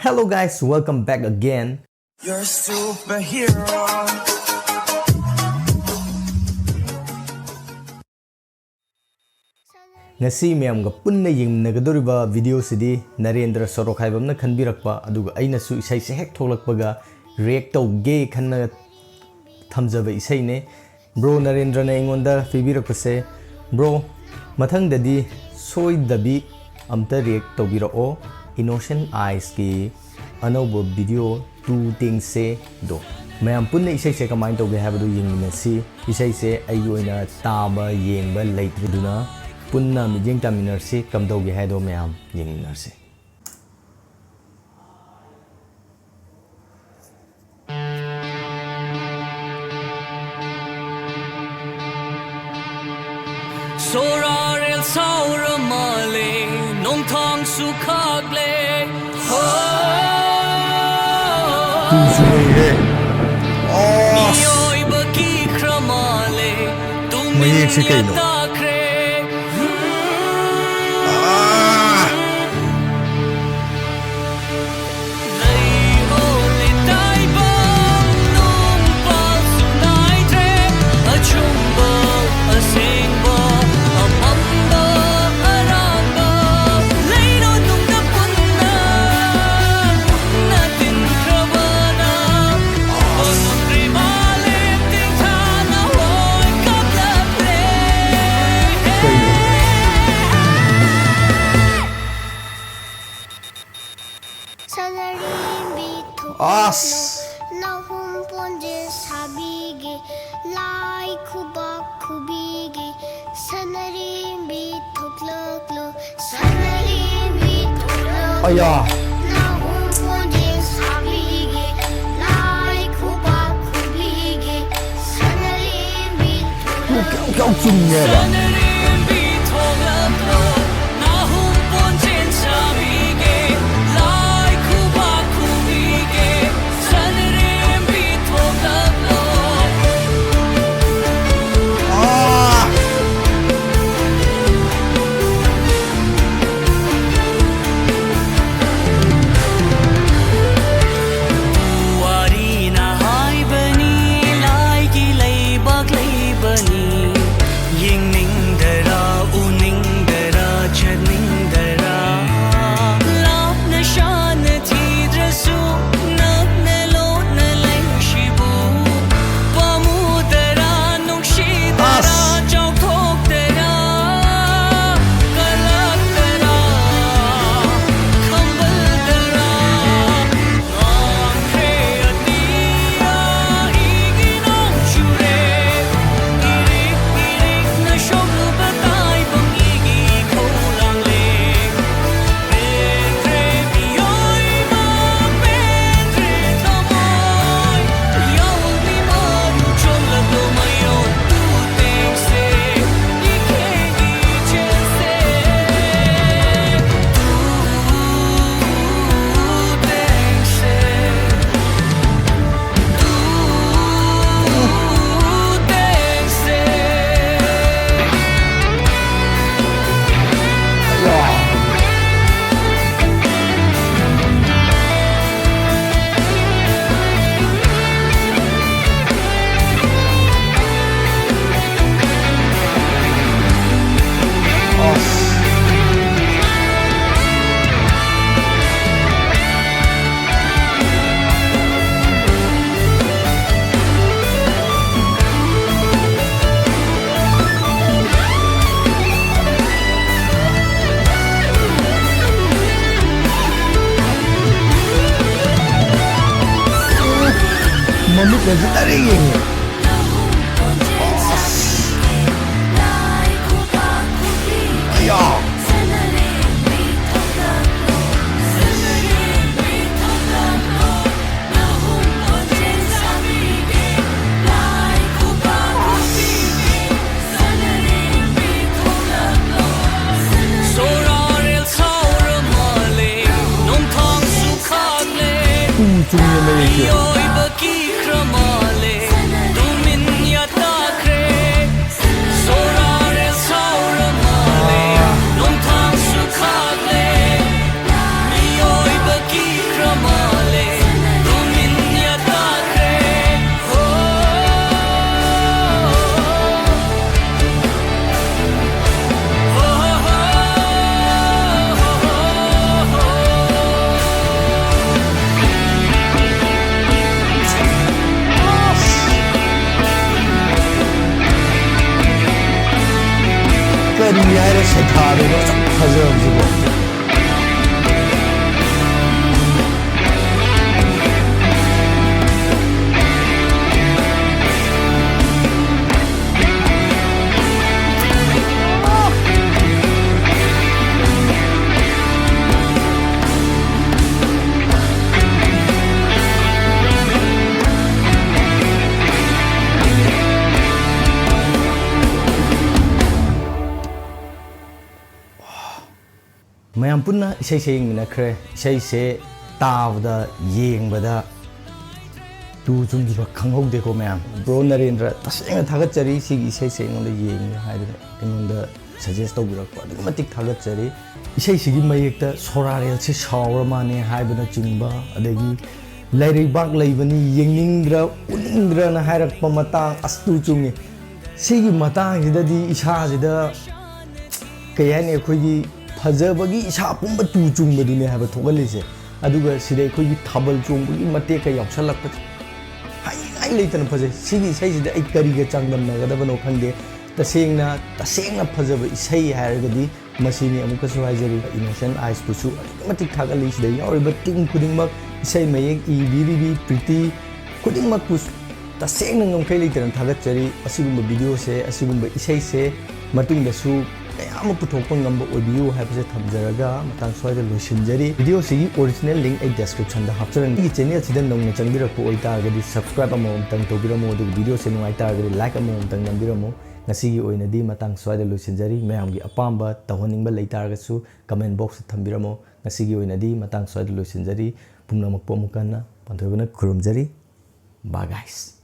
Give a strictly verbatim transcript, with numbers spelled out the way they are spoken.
Hello guys, welcome back again. You're a superhero. ꯉꯁꯤ ꯃꯌꯥꯝꯒ ꯄꯨꯟꯅ ꯌꯦꯡꯃꯤꯟꯅꯒꯗꯧꯔꯤꯕ video ꯁꯤꯗꯤ ꯅꯔꯦꯟꯗ꯭ꯔ ꯁꯣꯔꯣꯛ ꯍꯥꯏꯕ ꯑꯃꯅ ꯈꯟꯕꯤꯔꯛꯄ, ꯑꯗꯨꯒ ꯑꯩꯅꯁꯨ ꯏꯁꯩꯁꯦ ꯍꯦꯛ ꯊꯣꯛꯂꯛꯄꯒ react ꯇꯧꯒꯦ ꯈꯟꯅ ꯊꯝꯖꯕ ꯏꯁꯩꯅꯦ꯫ Bro ꯅꯔꯦꯟꯗ꯭ꯔꯅ ꯑꯩꯉꯣꯟꯗ ꯄꯤꯕꯤꯔꯛꯄꯁꯦ꯫ Bro, ꯃꯊꯪꯗꯗꯤ ꯁꯣꯏꯗꯕꯤ ꯑꯝꯇ react ꯇꯧꯕꯤꯔꯛꯑꯣ Innocent Eyes ꯀꯤ ꯑꯅꯧꯕ video two ꯇꯦꯡꯁꯦ ꯗꯣ꯫ ꯃꯌꯥꯝ ꯄꯨꯟꯅ ꯏꯁꯩꯁꯦ ꯀꯃꯥꯏꯅ ꯇꯧꯒꯦ ꯍꯥꯏꯕꯗꯨ ꯌꯦꯡꯃꯤꯟꯅꯁꯤ꯫ ꯏꯁꯩꯁꯦ ꯑꯩꯒꯤ ꯑꯣꯏꯅ ꯇꯥꯕ, ꯌꯦꯡꯕ ꯂꯩꯇ꯭ꯔꯦ, ꯑꯗꯨꯅ ꯄꯨꯟꯅ ꯃꯤꯠꯌꯦꯡ ꯇꯥꯃꯤꯟꯅꯔꯁꯤ꯫ ꯀꯝꯗꯧꯒꯦ ꯍꯥꯏꯗꯣ ꯃꯌꯥꯝ ꯌꯦꯡꯃꯤꯟꯅꯔꯁꯤ꯫ ꯁꯣꯔꯥꯔꯦꯜ ꯁꯥꯎꯔ ꯃꯥꯜꯂꯦ, ꯅꯣꯡꯊꯥꯡꯁꯨ ꯈꯥꯛꯂꯦ꯫ ꯍꯣ! ꯇꯨꯁꯨ ꯂꯩꯔꯦ꯫ ꯑꯁ! ꯃꯤꯑꯣꯏꯕ ꯀꯤꯈ꯭ꯔ ꯃꯥꯜꯂꯦ, ꯃꯌꯦꯛꯁꯦ ꯇꯨꯃꯤꯟꯅ ꯀꯩꯅꯣ? ꯇꯥꯈ꯭ꯔꯦ꯫ ꯑꯥ! ꯁꯅꯔꯦꯝꯕꯤ ꯊꯣꯛꯂꯛꯂꯣ, ꯑꯁ! ꯅꯥꯍꯨꯝ ꯄꯣꯟꯖꯦ ꯁꯥꯕꯤꯒꯦ, ꯂꯥꯏ ꯈꯨꯕꯥꯛ ꯈꯨꯕꯤꯒꯦ꯫ ꯁꯅꯔꯦꯝꯕꯤ ꯊꯣꯛꯂꯛꯂꯣ, ꯁꯅꯔꯦꯝꯕꯤ ꯊꯣꯛꯂꯛꯂꯣ꯫ ꯑꯌꯥ! ꯅꯥꯍꯨꯝ ꯄꯣꯟꯖꯦ ꯁꯥꯕꯤꯒꯦ, ꯂꯥꯏ ꯈꯨꯕꯥꯛ ꯈꯨꯕꯤꯒꯦ꯫ ꯁꯅꯔꯦꯝꯕꯤ ꯀꯌꯥꯝ ꯀꯌꯥꯝ ꯆꯨꯝꯃꯦꯕ꯫ ꯑꯥ! ꯃꯃꯤꯠꯅꯁꯨ ꯗꯥꯏꯔꯦꯛ ꯌꯦꯡꯉꯦ꯫ ꯑꯌꯥ! ꯁꯣꯔꯥꯔꯦꯜ ꯁꯥꯎꯔ ꯃꯥꯜꯂꯦ, ꯅꯣꯡꯊꯥꯡꯁꯨ ꯈꯥꯛꯂꯦ꯫ ꯎ ꯆꯨꯝꯅ ꯂꯩꯔꯤꯁꯦ꯫ ꯃꯤꯑꯣꯏꯕ ꯀꯤꯈ꯭ꯔ ꯃꯥꯜꯂꯦ, ꯇꯨꯃꯤꯟ ꯌꯥꯇꯥꯈ꯭ꯔꯦ꯫ ꯁꯣꯔꯥꯔꯦꯜ ꯁꯥꯎꯔ ꯃꯥꯜꯂꯦ, ꯅꯣꯡꯊꯥꯡꯁꯨ ꯈꯥꯛꯂꯦ꯫ ꯃꯤꯑꯣꯏꯕ ꯀꯤꯈ꯭ꯔ ꯃꯥꯜꯂꯦ, ꯇꯨꯃꯤꯟ ꯌꯥꯇꯥꯈ꯭ꯔꯦ꯫ ꯀꯔꯤ ꯍꯥꯏꯔ ꯁꯩꯊꯥꯗꯣꯏꯅꯣ ꯑꯁꯨꯛ ꯐꯖꯕꯁꯤꯕꯣ? ꯃꯌꯥꯝ ꯄꯨꯟꯅ ꯏꯁꯩꯁꯦ ꯌꯦꯡꯃꯤꯟꯅꯈ꯭ꯔꯦ꯫ ꯏꯁꯩꯁꯦ ꯇꯥꯕꯗ, ꯌꯦꯡꯕꯗ ꯇꯨ ꯆꯨꯝꯈꯤꯕ ꯈꯪꯍꯧꯗꯦꯀꯣ ꯃꯌꯥꯝ꯫ ꯕ꯭ꯔꯣ ꯅꯔꯦꯟꯗ꯭ꯔ, ꯇꯁꯦꯡꯅ ꯊꯥꯒꯠꯆꯔꯤ, ꯁꯤꯒꯤ ꯏꯁꯩꯁꯦ ꯑꯩꯉꯣꯟꯗ ꯌꯦꯡꯉꯦ ꯍꯥꯏꯗꯅ ꯑꯩꯉꯣꯟꯗ ꯁꯖꯦꯁ ꯇꯧꯕꯤꯔꯛꯄ, ꯑꯗꯨꯛꯀꯤ ꯃꯇꯤꯛ ꯊꯥꯒꯠꯆꯔꯤ꯫ ꯏꯁꯩꯁꯤꯒꯤ ꯃꯌꯦꯛꯇ "ꯁꯣꯔꯥꯔꯦꯜꯁꯦ ꯁꯥꯎꯔ ꯃꯥꯅꯦ" ꯍꯥꯏꯕꯅꯆꯤꯡꯕ, ꯑꯗꯒꯤ "ꯂꯩꯔꯩꯕꯥꯛ ꯂꯩꯕꯅꯤ, ꯌꯦꯡꯅꯤꯡꯗ꯭ꯔ ꯎꯅꯤꯡꯗ꯭ꯔꯅ" ꯍꯥꯏꯔꯛꯄ ꯃꯇꯥꯡ, ꯑꯁ ꯇꯨ ꯆꯨꯡꯉꯤ꯫ ꯁꯤꯒꯤ ꯃꯇꯥꯡꯁꯤꯗꯗꯤ ꯏꯁꯥꯁꯤꯗ ꯀꯩ ꯍꯥꯏꯅꯤ, ꯑꯩꯈꯣꯏꯒꯤ ꯐꯖꯕꯒꯤ ꯏꯁꯥ ꯄꯨꯝꯕ ꯇꯨ ꯆꯨꯡꯕꯗꯨꯅꯦ ꯍꯥꯏꯕ ꯊꯣꯛꯍꯜꯂꯤꯁꯦ꯫ ꯑꯗꯨꯒ ꯁꯤꯗ ꯑꯩꯈꯣꯏꯒꯤ ꯊꯥꯕꯜ ꯆꯣꯡꯕꯒꯤ ꯃꯇꯦꯛꯀ ꯌꯥꯎꯁꯜꯂꯛꯄꯁꯦ ꯍꯥꯏꯅꯤꯡꯉꯥꯏ ꯂꯩꯇꯅ ꯐꯖꯩ꯫ ꯁꯤꯒꯤ ꯏꯁꯩꯁꯤꯗ ꯑꯩ ꯀꯔꯤꯒ ꯆꯥꯡꯗꯝꯅꯒꯗꯕꯅꯣ ꯈꯪꯗꯦ꯫ ꯇꯁꯦꯡꯅ, ꯇꯁꯦꯡꯅ ꯐꯖꯕ ꯏꯁꯩ ꯍꯥꯏꯔꯒꯗꯤ ꯃꯁꯤꯅꯤ꯫ ꯑꯃꯨꯛꯀꯁꯨ ꯍꯥꯏꯖꯔꯤ, Innocent Eyes ꯄꯨꯁꯨ ꯑꯗꯨꯛꯀꯤ ꯃꯇꯤꯛ ꯊꯥꯒꯠꯂꯤ꯫ ꯁꯤꯗ ꯌꯥꯎꯔꯤꯕ team ꯈꯨꯗꯤꯡꯃꯛ, ꯏꯁꯩ ꯃꯌꯦꯛ ꯏꯕꯤꯔꯤꯕꯤ ꯄ꯭ꯔꯤꯇꯤ, ꯈꯨꯗꯤꯡꯃꯛꯄꯨ ꯇꯁꯦꯡꯅ ꯉꯝꯈꯩ ꯂꯩꯇꯅ ꯊꯥꯒꯠꯆꯔꯤ꯫ ꯑꯁꯤꯒꯨꯝꯕ videoꯁꯦ, ꯑꯁꯤꯒꯨꯝꯕ ꯏꯁꯩꯁꯦ ꯃꯇꯨꯡꯗꯁꯨ ꯀꯌꯥ ꯑꯃ ꯄꯨꯊꯣꯛꯄ ꯉꯝꯕ ꯑꯣꯏꯕꯤꯌꯨ ꯍꯥꯏꯕꯁꯦ ꯊꯝꯖꯔꯒ ꯃꯇꯥꯡ ꯁ꯭ꯋꯥꯏꯗ ꯂꯣꯏꯁꯤꯟꯖꯔꯤ꯫ Videoꯁꯤꯒꯤ original link ꯑꯩ descriptionꯗ ꯍꯥꯞꯆꯔꯝꯒꯦ꯫ ꯑꯩꯒꯤ channelꯁꯤꯗ ꯅꯧꯅ ꯆꯪꯕꯤꯔꯛꯄ ꯑꯣꯏꯇꯥꯔꯒꯗꯤ subscribe ꯑꯃꯃꯝꯇꯪ ꯇꯧꯕꯤꯔꯝꯃꯨ, ꯑꯗꯨꯒ videoꯁꯦ ꯅꯨꯡꯉꯥꯏꯇꯥꯔꯒꯗꯤ like ꯑꯃꯃꯝꯇꯪ ꯅꯝꯕꯤꯔꯝꯃꯨ꯫ ꯉꯁꯤꯒꯤ ꯑꯣꯏꯅꯗꯤ ꯃꯇꯥꯡ ꯁ꯭ꯋꯥꯏꯗ ꯂꯣꯏꯁꯤꯟꯖꯔꯤ꯫ ꯃꯌꯥꯝꯒꯤ ꯑꯄꯥꯝꯕ ꯇꯧꯍꯟꯅꯤꯡꯕ ꯂꯩꯇꯥꯔꯒꯁꯨ comment boxꯇ ꯊꯝꯕꯤꯔꯝꯃꯨ꯫ ꯉꯁꯤꯒꯤ ꯑꯣꯏꯅꯗꯤ ꯃꯇꯥꯡ ꯁ꯭ꯋꯥꯏꯗ ꯂꯣꯏꯁꯤꯟꯖꯔꯤ꯫ ꯄꯨꯝꯅꯃꯛꯄꯨ ꯑꯃꯨꯛ ꯍꯟꯅ ꯄꯥꯟꯊꯣꯏꯕꯅ ꯈꯨꯔꯨꯝꯖꯔꯤ꯫ Bye guys꯫